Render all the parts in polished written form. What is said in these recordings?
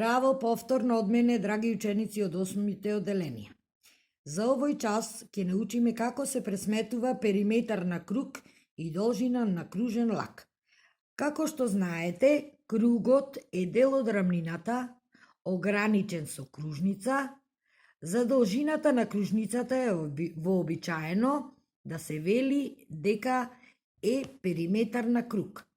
Здраво повторно од мене, драги ученици од 8-те одделенија. За овој час ќе научиме како се пресметува периметар на круг и должина на кружен лак. Како што знаете, кругот е дел од рамнината, ограничен со кружница. За должината на кружницата е вообичаено да се вели дека е периметар на круг.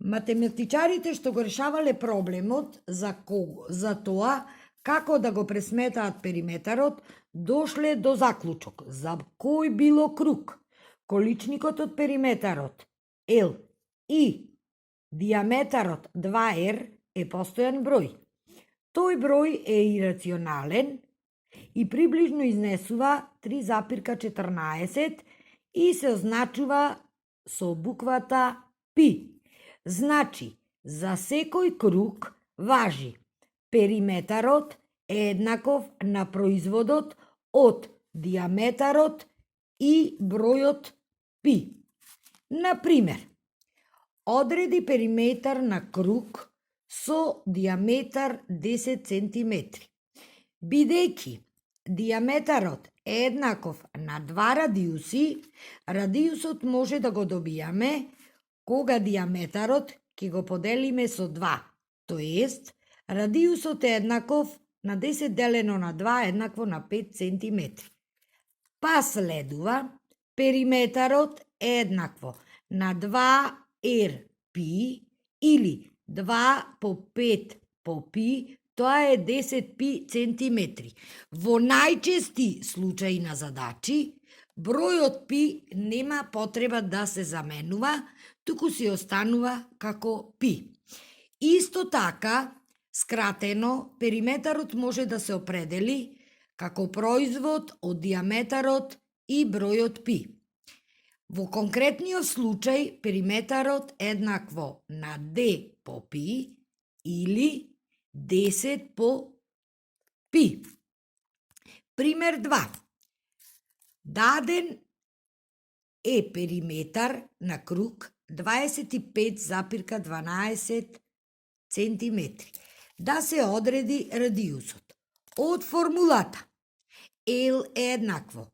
Математичарите што го решавале проблемот за тоа како да го пресметаат периметарот, дошле до заклучок за кој било круг. Количникот од периметарот L и диаметарот 2R е постојан број. Тој број е ирационален и приближно изнесува 3,14 и се означува со буквата π. Значи, за секој круг важи периметарот е еднаков на производот од диаметарот и бројот π. Например, одреди периметар на круг со диаметар 10 cm. Бидејќи диаметарот е еднаков на 2 радиуси, радиусот може да го добијаме кога диаметарот ќе го поделиме со 2, тоест радиусот е еднаков на 10 делено на 2 еднакво на 5 cm. Па следува периметарот е еднакво на 2rπ или 2 по 5 по π, тоа е 10π cm. Во најчести случаи на задачи, бројот π нема потреба да се заменува, туку си останува како π. Исто така, скратено, периметарот може да се определи како производ од диаметарот и бројот π. Во конкретниот случај, периметарот е еднакво на d по π или 10 по π. Пример 2. Даден е периметар на круг 25,12 cm. Да се одреди радиусот. Од формулата L е еднакво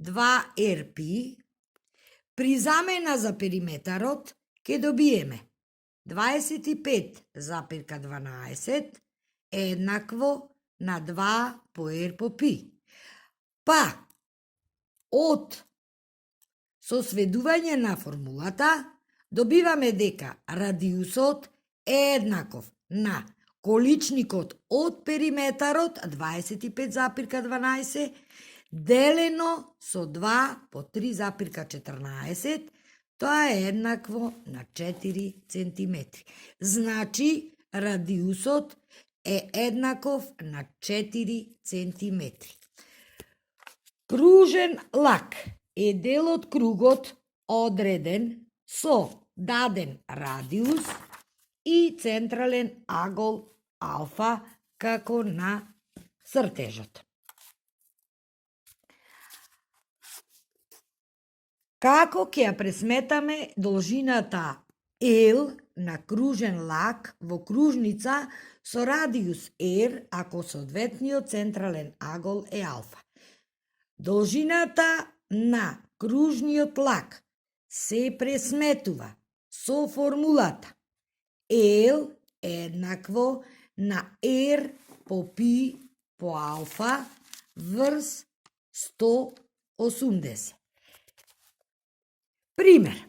2rπ, при замена за периметарот ќе добиеме 25,12 е еднакво на 2 по r по π. Па, од сосведување на формулата, добиваме дека радиусот е еднаков на количникот од периметарот 25,12 делено со 2 по 3,14, тоа е еднакво на 4 cm. Значи, радиусот е еднаков на 4 cm. Кружен лак е дел од кругот одреден со даден радиус и централен агол алфа како на цртежот. Како ќе ја пресметаме должината L на кружен лак во кружница со радиус R ако соодветниот централен агол е алфа? Должината на кружниот лак се пресметува со формулата L е еднакво на R по π по алфа врз 180. Пример.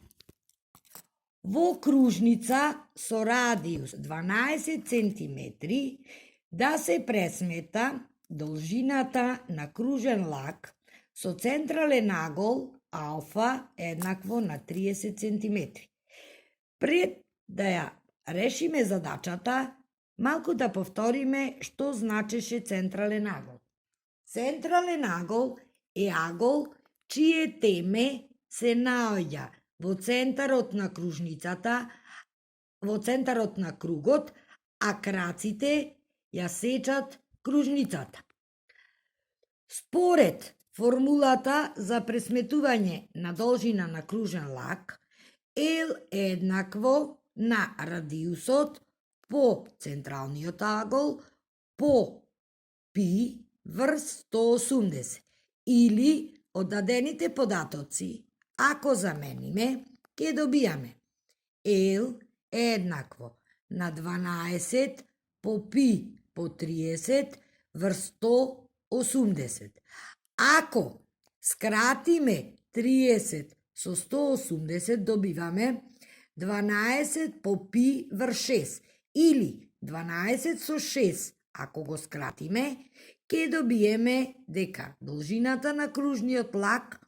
Во кружница со радиус 12 cm да се пресмета должината на кружен лак со централен агол алфа еднакво на 30 cm. Пред да ја решиме задачата, малку да повториме што значеше централен агол. Централен агол е агол чие теме се наоѓа во центарот на кружницата, во центарот на кругот, а краците ја сечат кружницата. Според формулата за пресметување на должина на кружен лак, L е еднакво на радиусот по централниот агол по пи врз 180. Или од дадените податоци, ако замениме, ќе добијаме L е еднакво на 12 по пи по 30 врз 180. Ако скратиме 30 со 180, добиваме 12 по пи врз 6. Или 12 со 6, ако го скратиме, ќе добиеме дека должината на кружниот лак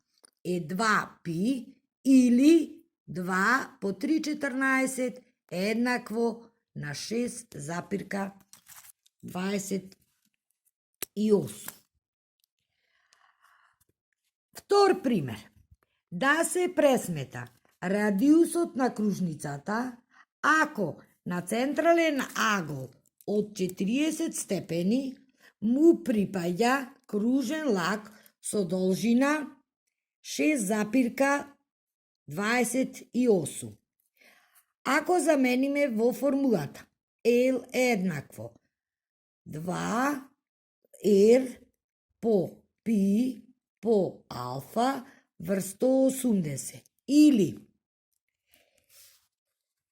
е 2 пи или 2 по 3,14 е еднакво на 6,28. Втор пример. Да се пресмета радиусот на кружницата ако на централен агол од 40 степени му припаѓа кружен лак со должина 6,28. Ако замениме во формулата, L е еднакво 2R по пи по алфа врз 180 или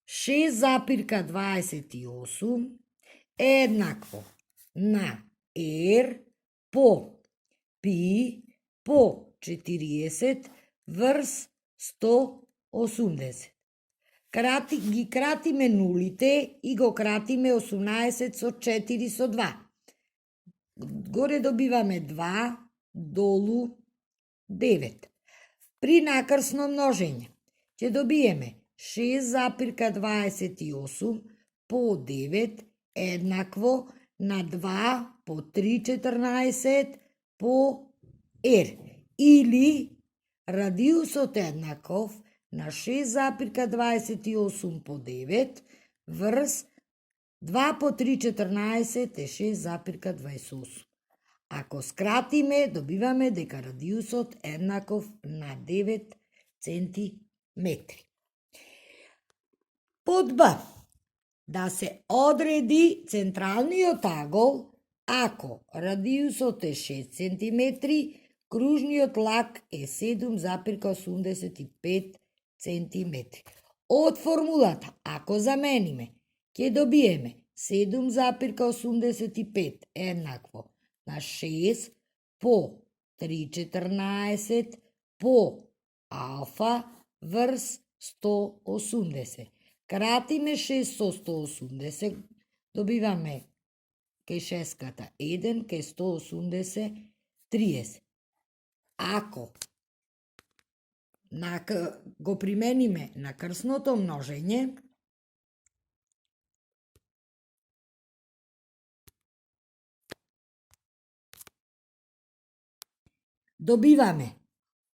6,28 е еднакво на R по пи по 40 врз 180. Ги кратиме нулите и го кратиме 18 со 4 со 2. Горе добиваме 2, долу 9. При накрсно множење ќе добиеме 6,28 по 9 еднакво на 2 по 3,14 по R. Или радиусот е еднаков на 6,28 по 9 врз 2 по 3,14 е 6,28. Ако скратиме, добиваме дека радиусот е еднаков на 9 центиметри. Под Б. Да се одреди централниот агол ако радиусот е 6 центиметри, кружниот лак е 7,85 центиметри. Од формулата, ако замениме, ќе добиеме 7,85 еднакво на 6 по 3,14 по алфа врз 180. Кратиме 6 со 180, добиваме кај шеската 1, кај 180 30. Ако го примениме на крсното множење, добиваме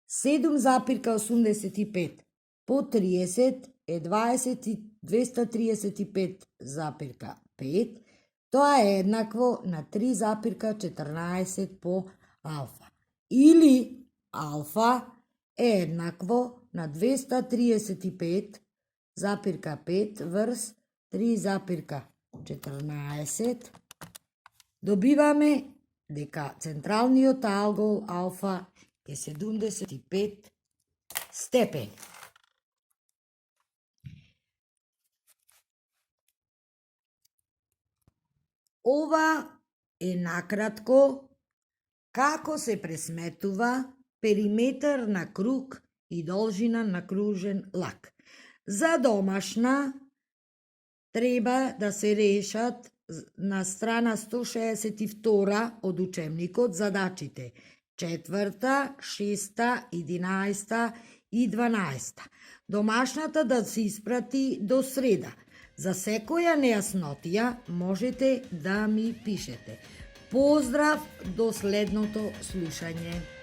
7,85 по 30 е 235,5. Тоа е еднакво на 3,14 по алфа. Или алфа е еднакво на 235,5 врз 3,14. Добиваме дека централниот агол алфа е 75 степени. Ова е накратко како се пресметува периметар на круг и должина на кружен лак. За домашна треба да се решат на страна 162 од учебникот задачите 4, 6, 11 и 12. Домашната да се испрати до среда. За секоја нејаснотија можете да ми пишете. Поздрав до следното слушање.